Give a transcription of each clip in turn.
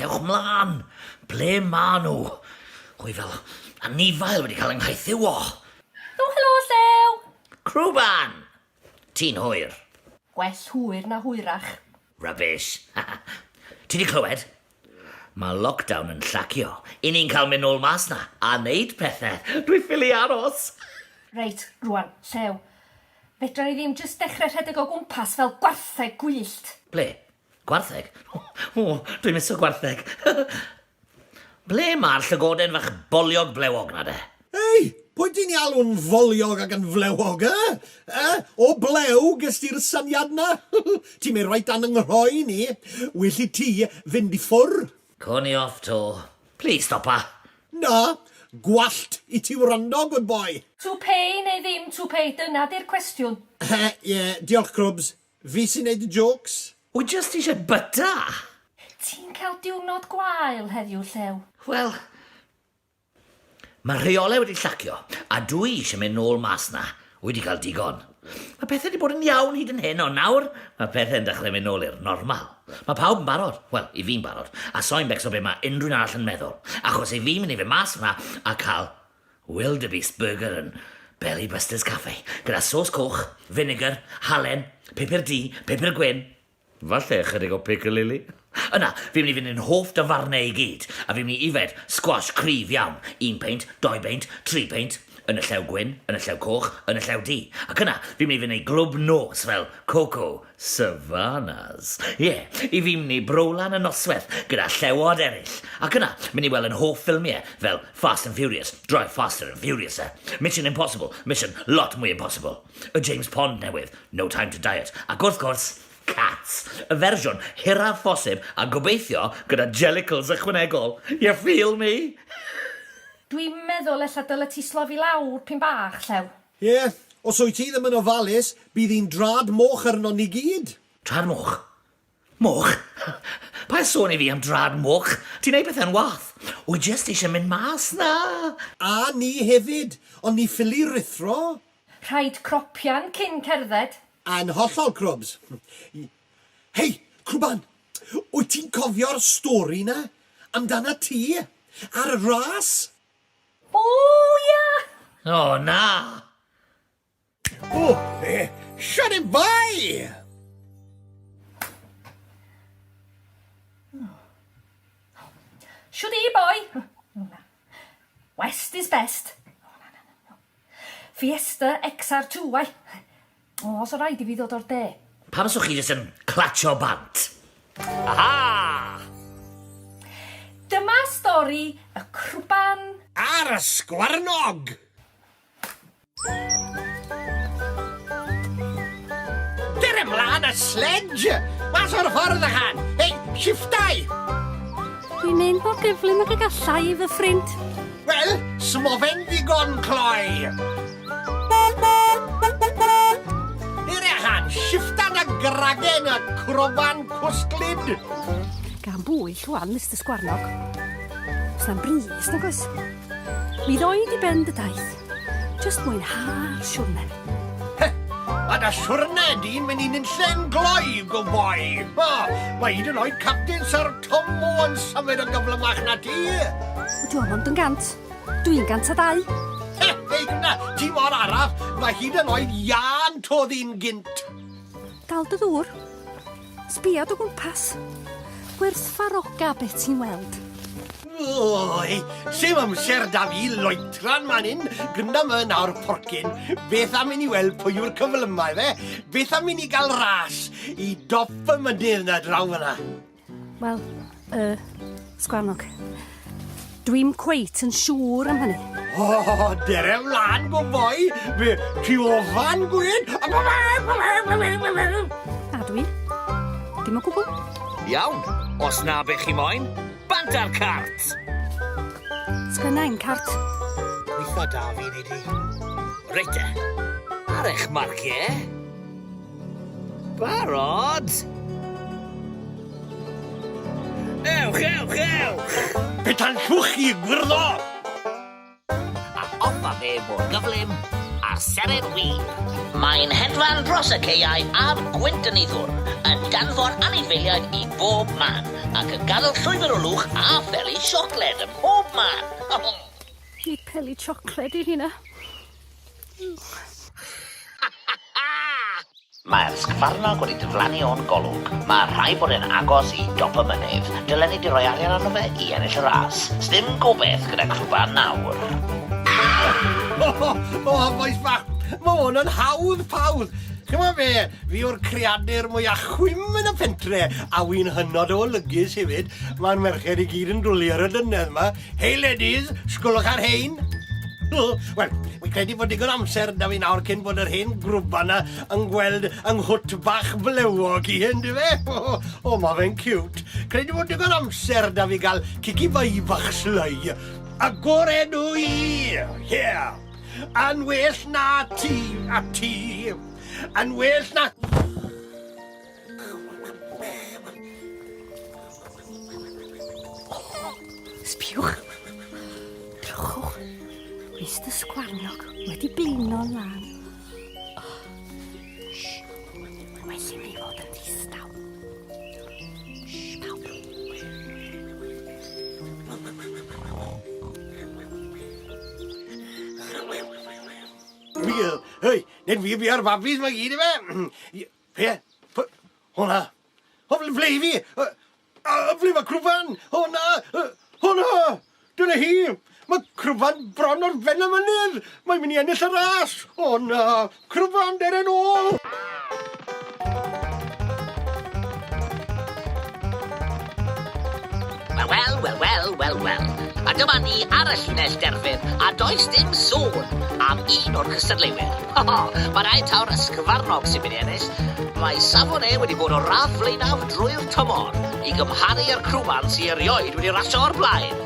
dewch mlaen! Ble ma nhw? Hwy fel anifail wedi cael yng nghaethiwo. O, helo, Llew! Crwban! Ti'n hwyr. Gwell hwyr na hwyrach. Rubbish. Ti 'di clywed? Mae lockdown yn llacio. I ni'n cael mynd nôl mas 'na a neud pethe. Dwi ffili aros! Reit, rwan, Llew. Fedra ni ddim jyst dechrau rhedeg o gwmpas fel gwartheg gwyllt. Ble? Gwartheg? O, dwi'n miso gwartheg. Ble mae'r llygoden fach boliog blewog 'na de? Hei! Pwy ti'n ei alw'n foliog ac yn flewog, eh? Eh? O blew ges ti'r syniad 'na? Ti'n mynd reit dan 'y nghroen i. Well i ti fynd i ffwr'. Co ni off 'to. Plîs stopa. Na, gwallt i ti wrando, good boy. Toupee neu ddim toupee, dyna 'di'r cwestiwn. Ie, diolch Crwbs. Fi sy'n neud y jôcs. Wy jyst eisiau byta! Ti'n cael diwrnod gwael heddiw, Llew. Wel, mae rheolau wedi llacio, a dw i eisiau mynd nôl mas 'na. Wy 'di cael digon. Mae pethau 'di bod yn iawn hyd yn hyn, ond nawr mae pethau'n dechrau mynd nôl i'r normal. Mae pawb yn barod. Wel, i fi'n barod. A soi'n becso be mae unrhyw un arall yn meddwl. Achos i fi'n mynd i fynd mas 'na a cael Wildebeest burger yn Belly Busters Cafe, gyda sos coch, finegr, halen, pupur du, pupur gwyn, falle ychydig o piccalilli. Yna, fi'n mynd i fynd i'n hoff dafarnau i gyd, a fi'n mynd i yfed sgwash cryf iawn, un peint, dou beint, tri peint, yn y Llew Gwyn, yn y Llew Coch, yn y Llew Du. Ac yna, fi'n mynd i fynd i glwb nos fel Coco Savannahs. Ie, i fi'n mynd i browlan y nosweth gyda llewod eraill. Ac yna, mynd i weld yn hoff ffilmiau fel Fast and Furious, Drive Faster and Furiouser, Mission Impossible, Mission Lot Mwy Impossible, y James Pond newydd, No Time to Diet, ac wrth gwrs, Cats, y fersiwn hiraf phosib a gobeithio gyda jellicles ychwanegol. You feel me? Dwi'n meddwl ella dylet ti slofi lawr pyn bach, Llew. Ie, os wyt ti ddim yn ofalus, bydd hi'n drad moch arnon ni gyd. Trad moch? Moch? Paid sôn i fi am drad moch, ti'n neud pethe'n wath. Wy jyst eisiau mynd mas 'na. A ni hefyd, ond ni ffili ruthro. Rhaid cropian cyn cerdded. Yn hollol, Crwbs. Hei, Crwban, wyt ti'n cofio'r stori 'na amdanat ti a'r ras? O, ia! O, na! O, eh, shwt i bai! Shwt i, boi? West is best. Fiesta XR2, ai. O, os o raid i fi ddod o'r de. Pam swch chi jyst yn clatsio bant? Aha! Dyma stori y crwban. A'r ysgwarnog! Dere mlaen y sledge! Mas o'r ffordd ychan! Hei, shifftau! Dwi'n mynd mor gyflym ag y galla i, fy ffrind. Wel, smo fe'n ddigon cloi! Dere ychan, shifftan y gragen y crofan cwsglyd! Gan bwyll wan, Mister Sgwarnog. Sna'm brys, nag oes? Mi ddoi di ben dy daith. Jyst mwynha'r siwrne. Heh, ma' dy siwrne di'n mynd i nunlle'n gloi, good boy. O, mae hyd yn oed Captain Sir Tom Moore yn symud yn gyflymach na ti. Ydy o mond yn gant. Dwi'n 102. Heh, hei gwna, ti mor araf, mae hyd yn oed Ian toddi'n gynt. Dal dy ddŵr. Sbia dy gwmpas. Gwerthfaroga beth ti'n weld. Oi, sim amser da fi loetran man hyn, gynda my nawr porcyn. Beth am i ni weld pwy yw'r cyflymau fe? Beth am i ni gael ras i dop y mynydd na draw fyna? Wel, yy, Sgwarnog, dwi'm cweit yn siŵr am hynny. O, dere mlaen, go boi! Fe, ti ofan gwyn? Na dwi. Dim o gwbl. Iawn, os na be chi moyn, bant ar cart! Sgynna i'm cart. Gweitho da fi, nei di. Reit te, ar eich marciau. Barod? Ewch, ewch, ewch! Petan llwch chi, gwyrdo! A off â fe mor gyflym â'r seren wib. Mae'n hedfan dros y caeau a'r gwynt yn ei ddwrn, yn danfon anifeiliaid i bob man. Ac yn gadael llwybr o lwch a pheli siocled ym mhob man. Nid peli siocled i rheina. Mae'r sgfarnog wedi diflannu o'n golwg. Mae rhaid bod e'n agos i dop y mynydd. Dylen ni 'di rhoi arian arno fe i ennill y ras. Sdim gobeth gyda crwban nawr. O, o, bois bach, mae hwn yn hawdd pawdd. Ch'mo' be, fi yw'r creadur mwya chwim yn y pentre, a wi'n hynod o olygus hefyd. Mae'r merched i gyd yn dwlu ar y dynedd 'ma. Hey ladies, sgwlwch ar hein! Wel, wi'n credu bod digon amser 'da fi nawr cyn bod yr hen grwban 'na yn gweld yng nghwt bach blewog i, yndyfe? O, o, ma' fe'n ciwt. Credu bod digon amser 'da fi gael cici bai bach sly. Agor enw i! Yeah! Yn well na ti a ti. Yn well na... Sbiwch. Drychwch. Mister Sgwarnog wedi blino lan. Shh. Well i mi fod yn ddistaw. Shh, pawb. Hei, nid fi fi a'r babis mae gyd i fe. Be? P- Hwnna! O, ble ble i fi? Yy, ble mae crwban? O na! O na! Dyna hi! Mae crwban bron o'r ben y mynydd! Mae'n mynd i ennill y ras! O na! Crwban, der yn ôl! Wel, wel, wel, wel, wel, wel. A dyma ni ar y llinell derfyn, a does dim sôn am un o'r cystadleuwyr. Mae rhaid taw'r ysgyfarnog sy'n mynd i ennill. Mae safon e wedi bod o'r radd flaenaf drwy'r tymor, i gymharu â'r crwban sy erioed wedi rasio o'r blaen.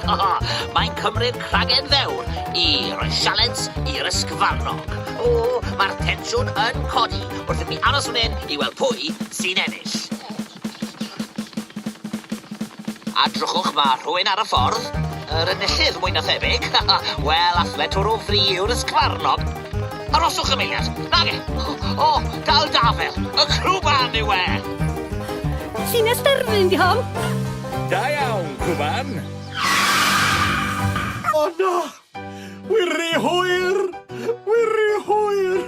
Mae'n cymryd cragen ddewr i roi sialens i'r ysgyfarnog. O, mae'r tensiwn yn codi wrth i mi aros fan hyn i weld pwy sy'n ennill. A drychwch, mae rhywun ar y ffordd. Yr enillydd, mwy na thebyg. Wel, athletwr o fri yw'r ysgfarnog. Aroswch am eiliad. Nage! O, dal dafel! Y crwban yw e! Llinell derfyn di hon. Da iawn, crwban! O na! Wy'n rhy hwyr! Wy'n rhy hwyr!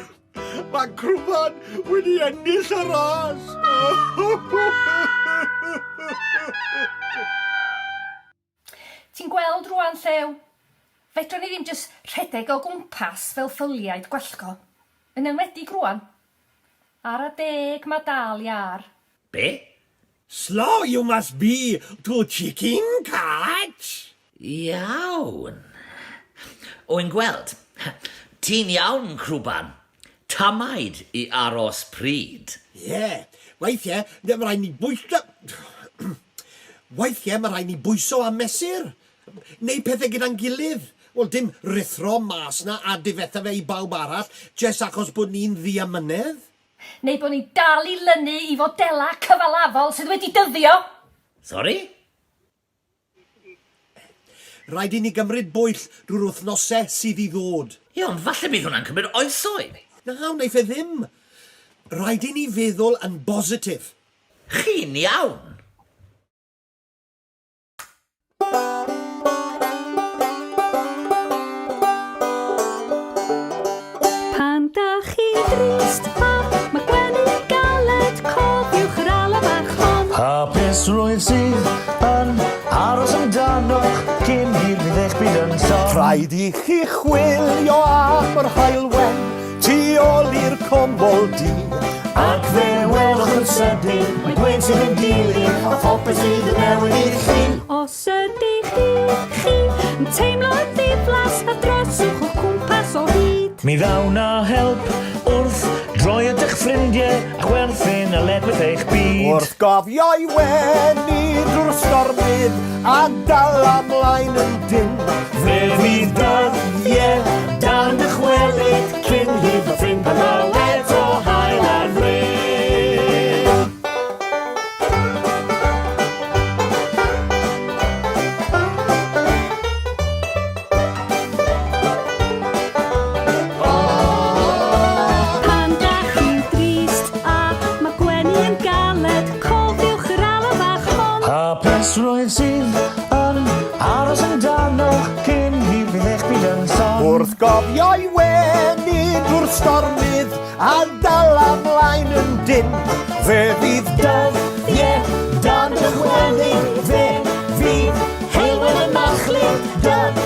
Mae Crwban wedi ennill y ras! Ti'n gweld rwan, Llew? Fedrwn ni ddim jyst rhedeg o gwmpas fel ffyliaid gwallgo. Yn enwedig rwan. Ara deg ma dal iâr. Be? Slow you must be to chicken catch! Iawn. Wy'n gweld. Ti'n iawn, Crwban. Tamaid i aros pryd. Ie. Weithiau, mae rhaid ni bwyso... Weithiau mae rhaid ni bwyso a mesur. Neu pethau gyda'n gilydd. Wel, dim ruthro mas 'na a difetha fe i bawb arall, jest achos bod ni'n ddiamynedd. Neu bod ni'n dal i lynu i fodelau cyfalafol sydd wedi dyddio! Sori? Rhaid i ni gymryd bwyll drwy'r wythnosau sydd i ddod. Ie, ond falle bydd hwnna'n cymryd oesoedd. Na, wneiff e ddim. Rhaid i ni feddwl yn bositif. Chi'n iawn. Pan dach chi'n drist a ma' gwenu'n galed, cofiwch yr alaw fach hon. Hapusrwydd sydd yn aros amdanoch cyn hir fydd eich byd yn llon. Rhaid i chi chwilio am yr haulwen tu ôl i'r cwmwl du. Ac fe welwch yn sydyn, mae gwên sydd yn dilyn, a phopeth sydd yn newid i chi. Os ydych chi, chi, yn teimlo'n ddiflas a droswch o'ch cwmpas o hyd. Mi ddaw 'na help wrth droi at eich ffrindiau a chwerthin a ledwith eich byd. Wrth gofio'i wenu drwy'r stormydd a dal ymlaen yn dynn. Fe fydd dyddiau da'n dychwelyd cyn hir fy ffrind pan ddaw eto haul ar fryn. Pan dach chi'n drist a ma' gwenu yn galed, cofiwch yr alaw fach hon. Hapusrwydd. Wrth gofio'i wenu drwy'r stormydd a dala mlaen yn dyn, fe fydd dyddie da'n dychwelyd, fe fydd heulwen yn machlud, dydd.